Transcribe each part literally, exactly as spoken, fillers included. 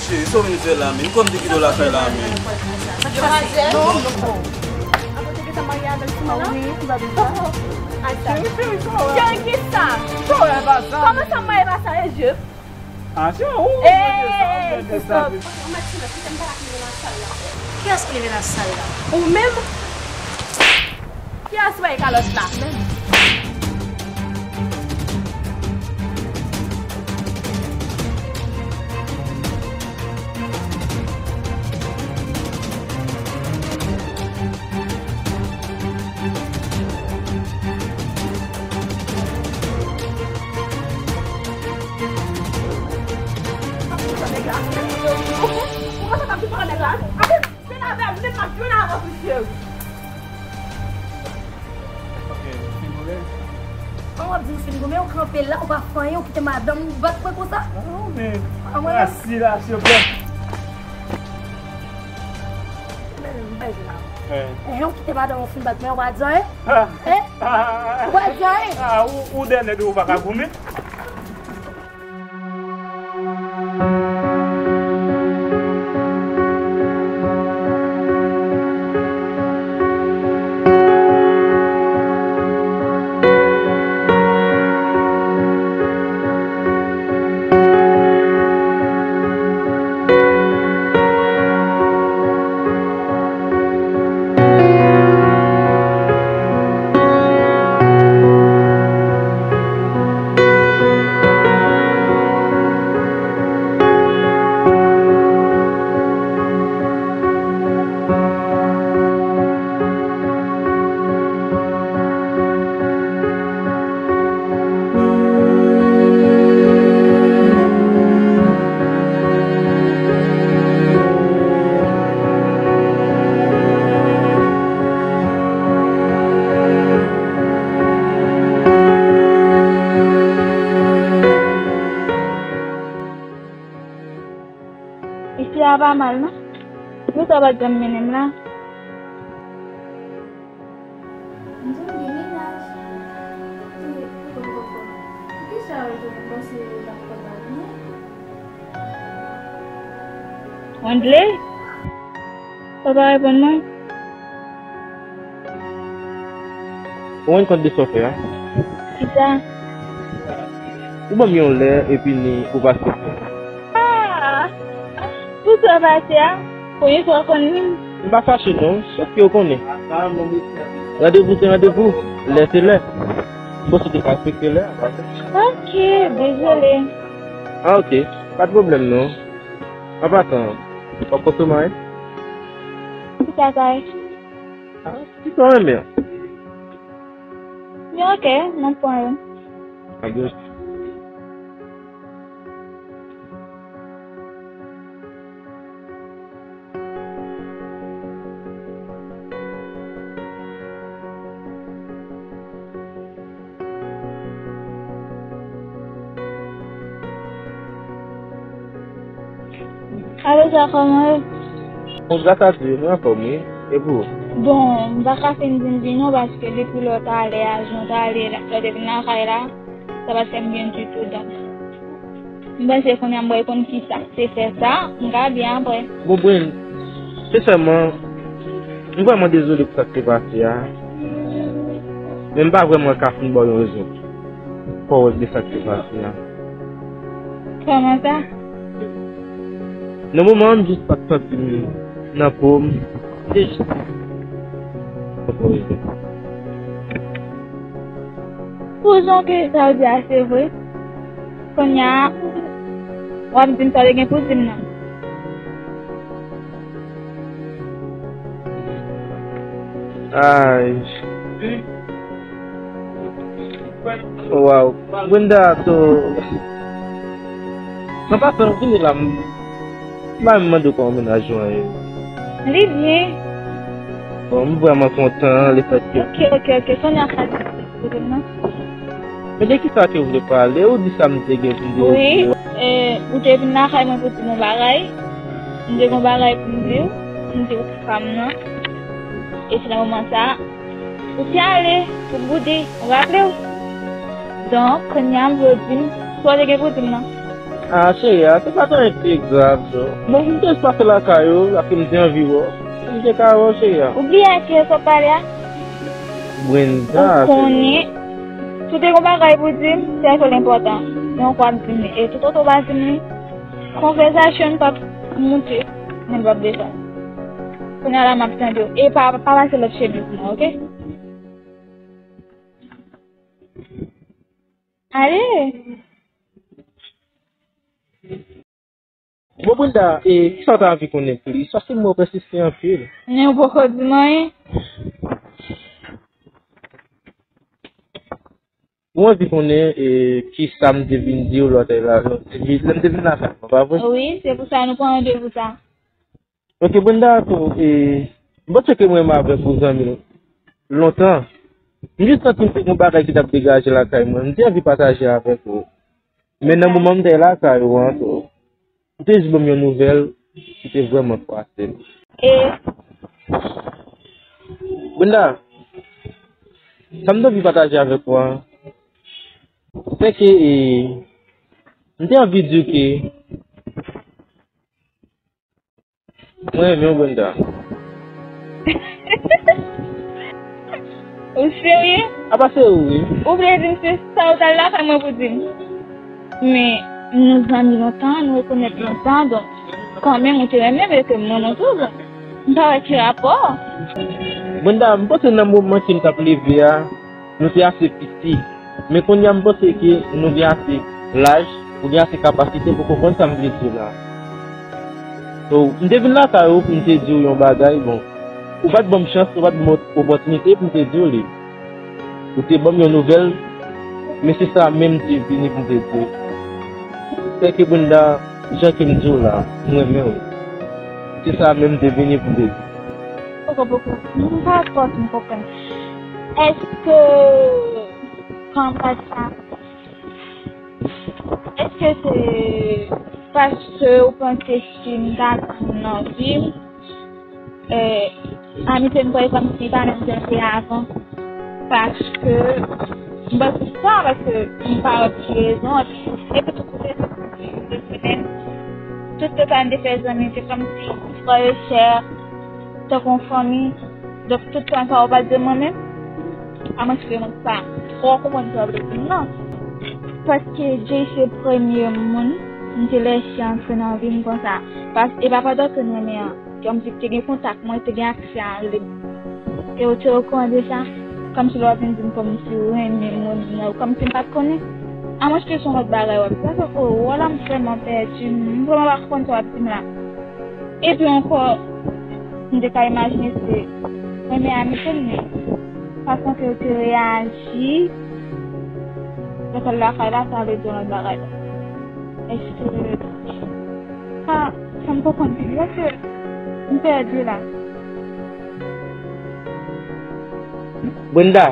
Cheri, sa w vin fè la, men? M konn depi lè w lakay la, men. Demwazèl. Akote ki sa marye avèl sou mwen la? Wi, m pa di sa. Cheri, cheri, sa w la? Cheri, ki sa? Sa w la, pa sa? Kòman sa m marye pa sa, e je? Ah, cheri, ou mande sa, ou mande sa. Ou mèt silans, kite m pale ak Nicolas sal la. Kiyès ki leve nan sal la? Ou menm? Kiyès voye kalòt la menm? Ou konn sa k ap di pran nèg la? Ape, vin avè m, vin m ap jwenn avè w tou, cheri. Ok, ou fin goumen? Kòman w ap di m fin goumen? Ou kanpe la, ou pa fè anyen, ou kite madanm ou bat mwen konsa? Ah, non, men. Ah, mwen menm. Asi la, silvouplè. Men, men, men, men. Eh. Eh, ou kite madanm ou fin bat mwen, ou pa di anyen? Ah. Eh? Ou pa di anyen? Ah, ou, ou dèyè nèg ou pa ka goumen? Isi a pa mal, non? Poukisa w pa t janm mennen m la? M te gen mennaj. Poukisa w te panse l ap fè mal, non? Andley? Ou pa reponn mwen? Ou rann kont de sa w fè a? Kisa? Ou ban m yon lè epi ni ou pa aksepte. Ah! Pou sa w pase a? Premye fwa w konn li? M pa fache non, sòf ke w konnen. Randevou se randevou, lè se lè. Bon, si w te ka respekte lè a. Ok, dezole. Ah, ok. Pa t pwoblèm non. An pasan, w ap konsome anyen? Kisa sa ye? Ah, kisa w renmen an? Yo, ok, m ap pran yo. A gòch. Alo, sa kòman ye? Bon, gras a Dye, mwen anfòm, wi. E pou ou? Bon, m pa ka fin di m di non, paske depi lè w t ale a, jan w t ale la, lè w te vin lakay la, sa pa t fè m byen ditou, donk. M panse kounye a m pral konn kisa k te fè sa, m ka byen apre. Bon, Brenda, sensèman, m vrèman dezole pou sa k te pase a. Men m pa vrèman ka fin ba w yon rezon kòrèk de sa k te pase a. Kòman sa? Nan moman an, m jis pa t santi m nan po m. Se jis. Pou jan ke sa w di a se vre, kounye a, w ap di m sa w te gen pou di m nan. Ay. Waw. Brenda, so, nan pasan, vini la, m, m pa menm mande w kòman mennaj ou an ye. Li byen. Bon, m vrèman kontan lefètke. Ok, ok, ok. Kounye a sa di pou di m nan. Men de kisa ke w vle pale? Ou di sa m te gen pou m di w. Wi, e, ou te vin lakay mwen pou di m yon bagay. M te gen yon bagay pou m di w. M di w pa m nan. E se nan moman sa a, ou te ale pou boude, ou raple w? Donk, kounye a m vle w di m sa w te gen pou di m nan. Ah, cheri, a, se pa t anyen ki te grav, non. Bon, m te jis pase lakay ou, paske m te anvi wè w. M te ka wè w, cheri, a. Ou bliye a kiyès w ap pale a? Brenda, cheri. Ou konnen, si w te gen yon bagay pou di m, se yon bagay enpòtan. Men w pa di m li. E toutotan w pa di m li, konvèsasyon n p ap moute, men n p ap desann. Kounye a la, m ap tande w. E pa, pa pase lòt chemen pou mwen, oke? Ale! Bon, Brenda, e, kisa w ta anvi konnen plis? Paske m wè w pèsiste anpil. Men ou poko di m anyen. Ou anvi konnen, e, kisa m te vin di w lòt la, lè m te vin, lè m te vin lakay mwen, pa vre? Wi, se pou sa nou pran randevou sa. Ok, Brenda, tou, e, m panse ke mwen menm avèk ou zanmi lontan. M jis santi m te gen yon bagay ki t ap degaje lakay mwen. M te anvi pataje avèk ou. Men nan moman m te lakay ou an, tou, ou te jis ban m yon nouvèl ki te vrèman fwase m. E? Brenda, sa m te anvi pataje avèk ou an, se ke, e, m te anvi di w ke mwen renmen w, Brenda. Ou serye? A pa serye, wi. Ou vle di m se sa ou t al lakay mwen pou di m? Men, nou zanmi lontan, nou rekonèt lontan, donk, kanmenm, ou te renmen m, e ke m renmen w tou, donk, m pa wè ki rapò. Brenda, m panse nan moman ke m t ap leve a, nou te ase piti. Men kounye a, m panse ke nou gen ase laj, ou gen ase kapasite pou konprann sa m vle di w la. So, m te vin lakay ou pou m te di w yon bagay, bon, ou pa t ban m chans, ou pa t ban m opòtinite pou m te di w li. Ou te ban m yon nouvèl, men se sa menm m te vini pou m te di w. Sè ke Brenda, jan ke m di w la, m renmen w. Se sa menm m te vini pou m te di w. Poko, poko. M pa twò fin konprann. Èske, kòman sa? Èske se paske ou panse si m ta tann nan vi m, eh, amitié n pral kòmsi li pa menm jan l te avan? Paske m panse sa, paske m pa wè ki rezon, epi, epi tout semèn, tout tan n te fè zanmi, se kòmsi frè e sè, tankou yon fanmi. Donk, tout tan sa, ou pa di mwen menm, amwenske mwen pa twò konprann sa w vle di m nan. Paske Jay se premye moun m te lèse antre nan vi m konsa. Pas-, e pa pandan ke n renmen an, kòmsi te gen kontak mwen, te gen aksè a li. E ou te okouran de sa, kòmsi lè w ap vin di m kòmsi ou renmen moun nan, kòmsi m pa t konnen. Amwenske se yon lòt bagay w ap di, sa fè ke wòl la m vrèman pèdi, m vrèman pa konn sa w ap di m la. Epi ankò, m te ka imajine se renmen Hamilton, men fason ke yo te reyaji, lè fè l lakay la, sa vle di yon lòt bagay. Èske sa, sa m poko konn di, èske m pèdi la? Brenda,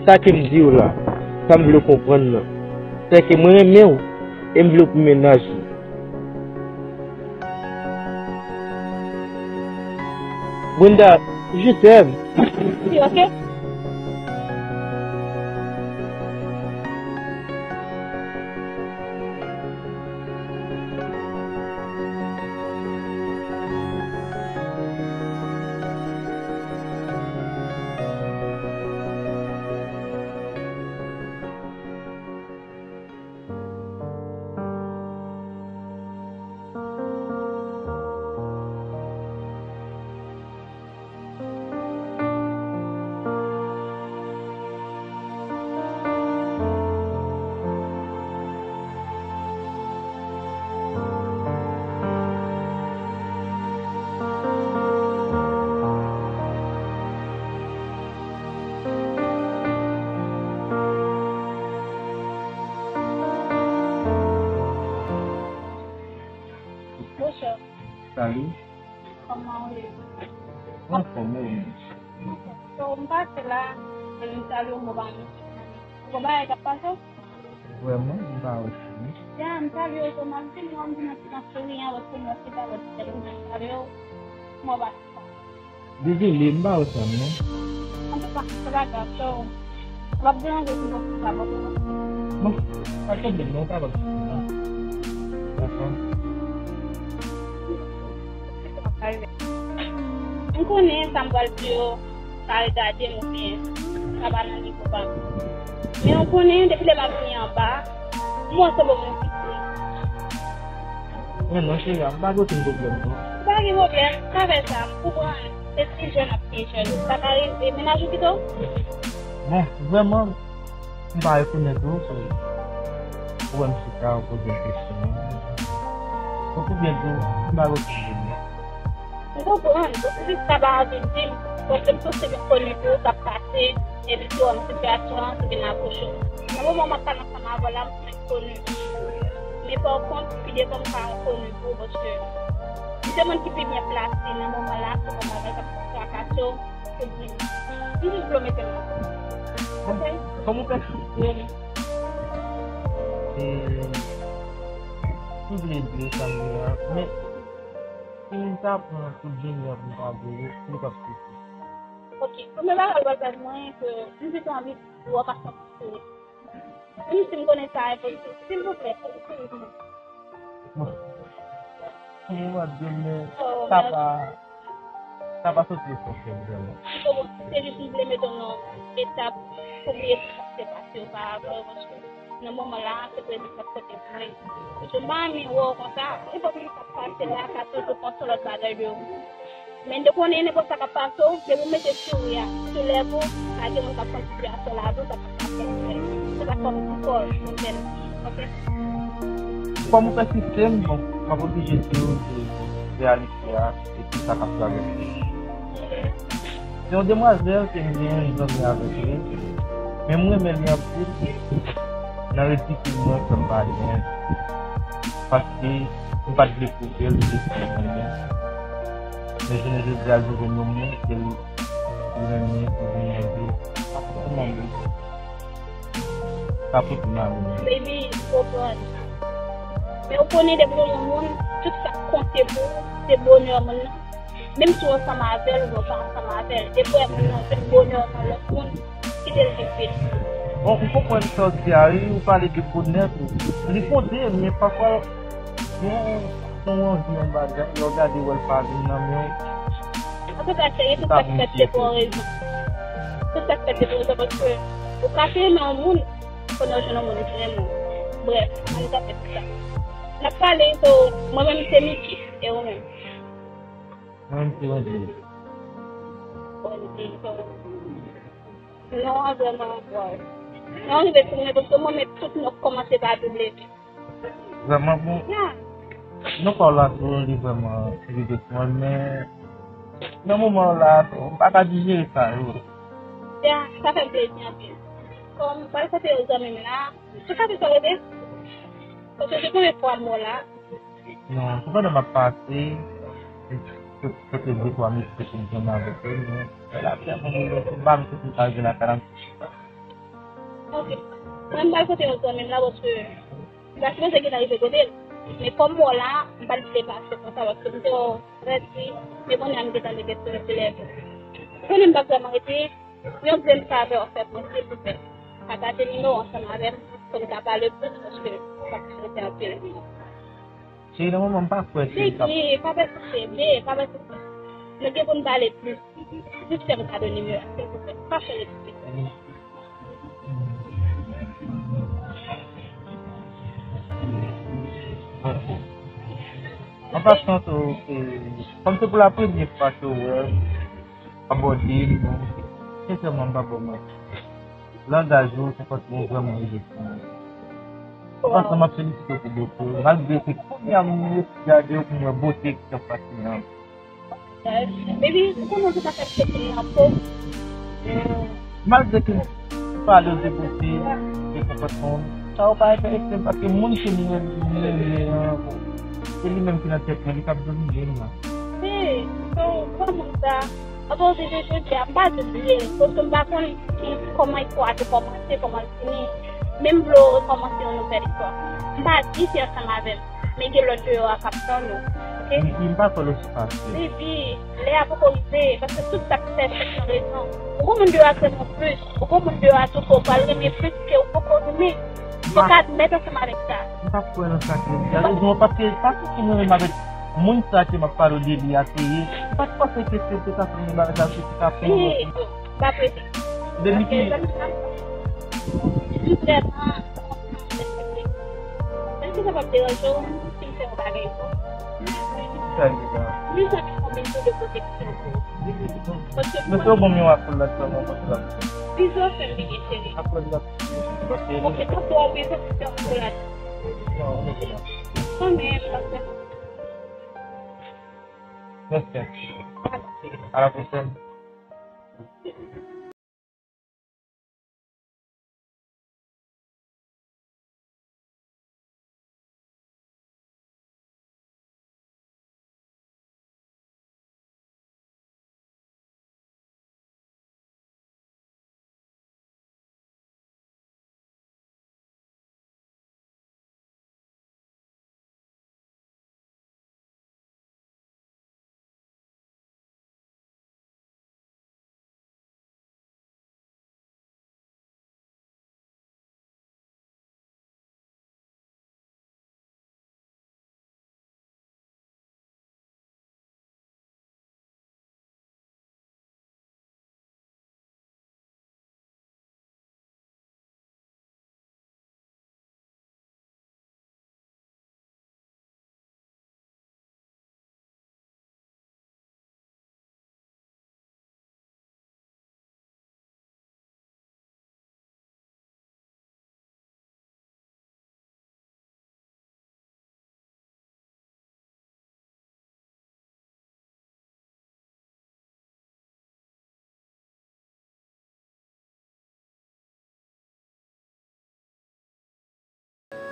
sa ke m di w la, sa m vle w konprann nan, se ke mwen renmen w e m vle w pou mennaj mwen. Brenda, je t'aime. Wi, ok. Bonjou. Salut. Kòman w ye? Anfòm, e ou menm? So, m pase la, e m salye w, mwen pa menm. Ou konn bagay k ap pase w? Vrèman, m pa wè sa, non. Ya, m salye w, so, m ap vini, w ap vin nan ti nan souri an, wè se mwen ki pa wè ti tèt mwen, m salye w. Kòman w pase? Dezole, m pa wè sa, non. Antouka, se pa grav, so, w ap deranje si w konn sa, bon. Bon, pa gen pwoblèm, non, pa gen pwoblèm. Konprann? M konnen sa m pral di yo pa regade m oubyen sa pa nan nivo pa m. Men w konnen, depi lè m ap vini anba, m wè w sanble yon moun ki kouri. Men non, cheri, m pa gen okenn pwoblèm, non. Ou pa gen pwoblèm, sa fè sa, m konprann. Se pi jèn ap pi jèn. Sa ka rive, mennaj ou kite w? Bon, vrèman, m pa rekonèt ou, so, ou wè m chita, ou poze m kesyon. Bon, pou byen di w, m pa rekonèt ou. M konprann, ou jis ta pa anvi di m, paske m sou se m koni pou sa k pase, epi sou yon sitiyasyon an ki vin akouche w. Nan moman m ap pale ansanm avè w la, m se enkoni. Men pa kont, pi devan m pa enkoni pou ou, paske m se moun ki pi byen plase nan moman la, sou konn bagay k ap trakase w. M jis vle w mete m nan. Ok? Kòm ou pèsiste m, e, m vle di w sa m vle a, men si m ta pran tout jounen an pou m ta di w, li p ap sifri. Ok. Premye bagay ou pral fè mwen, ke m jis anvi wè w pase yon ti souri. Menm si m konnen sa enposib, silvouplè, fè yon souri pou mwen. Bon. Mwen di men, sa pa, sa pa soti esansyèl vrèman. Se jis m vle mete w nan etap pou bliye tout sa k te pase oparavan yo, paske nan moman la, se prezans k ap pote pou mwen. Paske m pa renmen wè w konsa, nenpòt moun k ap pase la ka toujou panse yon lòt bagay de ou. Men de konnen nenpòt sa k ap pase w, depi w mete souri a sou lèv ou, pa gen moun k ap konn sitiyasyon lavi w, sa k ap pase w. Se pa kòm ti kòl, konprann. Ok? Kòm ou pèsiste m, bon, m ap oblije di w de reyalite a, e tout sa k ap travèse. Se yon demwazèl ke m gen yon zanmi avèk li, men m renmen li anpil. Nan ridikil mwen, fè m pa renmen. Paske m pa t vle pwouve l ke m renmen. Men jounen jodi a, li jwenn yon moun ke l renmen, li vin mande, kòman m ye? Sa pote m ale. Baby, m konprann. Men ou konnen depi w gen yon moun, tout sa k konte pou ou, se bonè moun nan. Menm si w ansanm avè l oubyen w pa ansanm avè l, depi w wè moun nan jwenn bonè nan lòt moun, kite l vin felisit ou. Bon, m konprann sa w di a, wi, ou pale de bonè tou. Li konte, men pafwa, gen yon, gen yon anvi, yon bagay, lè w gade, w wè l pa vin nan men w. Antouka, cheri, tout sa k fèt se pou yon rezon. Tout sa k fèt se pou yon rezon, paske ou ka te renmen yon moun, kounye a w jwenn yon moun ki renmen w. Brèf, ann kanpe sou sa. N ap pale, so, mwen menm se Micky, e ou menm? Mwen menm se Wendy. Wendy, so, non an vrèman, wow. Non an rive sou mwen, paske mwen menm tout non kòmanse pa W. Vrèman bon. Ya. Non pa w la tou, li vrèman rive sou mwen, men nan moman w la, m pa ka dijere sa yo. Ya, sa fè m plezi anpil. Kòm m pral kote yon zanmi m la, ou ka di sa w rele? Paske se premye fwa m wè w la. Non, se pandan m ap pase, se, se te de twa mesye pou m jwenn avèk yo, men lè l ap fè moun yo, se pa m ki pou al jwenn lakay la, m te chita. Ok. Mwen, m pral kote yon zanmi m la, paske m ta sipoze gentan rive kote l. Men kòm m wè w la, m pa t vle pase konsa, paske m te wè w rèd, wi, men kounye a m gentan leve sou lèv ou. Kounye a m pa vrèman rete, yon grenn favè w fè pou mwen, silvouplè. Pataje nimewo ansanm avè m, pou n ka pale plis, paske m ap rete anpil. Cheri, nan moman m pa kwè ke li t ap... Bebe, pa pèsiste, bebe, pa pèsiste. Nou gen pou n pale plis. Jis fè m kado nimewo a, silvouplè. Pa fè l eksprè. An pasan tou, e, kòm se pou la premye fwa ke w wè m, abòde m, bon, sensèman, m pa bò manti. Langaj ou, konpòtman w vrèman rive sou mwen. An pasan, m ap felisite w pou bote w, malgre se kounye a m resi gade w pou m wè bote ki ap pase nan... Baby, ou konnen ou te ka fè pèsonn nan po. Malgre ke m pale w de bote, de konpòtman w, sa yo pa enterese m, paske moun ke m renmen, m renmen an, se li menm ki nan tèt mwen, li k ap domine m la. Hey, so, kòman sa? Anben, jodi a, jodi a, m pa di w bliye l, paske m pa konn ki, kòman istwa a te kòmanse, kòman l fini. Men m vle w rekòmanse yon nouvèl istwa. M pa di se ansanm avè m, men gen lòt deyò a k ap tann ou. Ok? Wi, m pa kwè l osi fasil. Baby, lè a poko rive, paske tout sa k fèt, fèt nan rezon. Ou gon moun deyò a k renmen w plis, ou gon moun deyò a tou ke w pral renmen plis ke w poko renmen. Ou pa ka mèt ansanm avèk sa. M pa kwè nan sa ke li di a. Rezon, paske pa kite mwen menm avèk moun sa ke m ap pale w de li a te ye. M pa t panse ke se te ka fè yon bagay sa, se te ka fè yon... Wi, m pa prese. Depi ki... Li vrèman respekte. Èske sa p ap deranje w si m fè yon bagay pou ou? Sa li la. Li sa ki konbyen de pwoteksyon pou ou. Paske... Mesye, bon, m yon akòl la, sa, mwen, mwen, la. Bizou fè m byen, cheri. Akòl la. Ok, tankou w bezwen ti akouraj. Kanmenm, paske... Mèsi. A la pwochèn.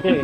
Hey,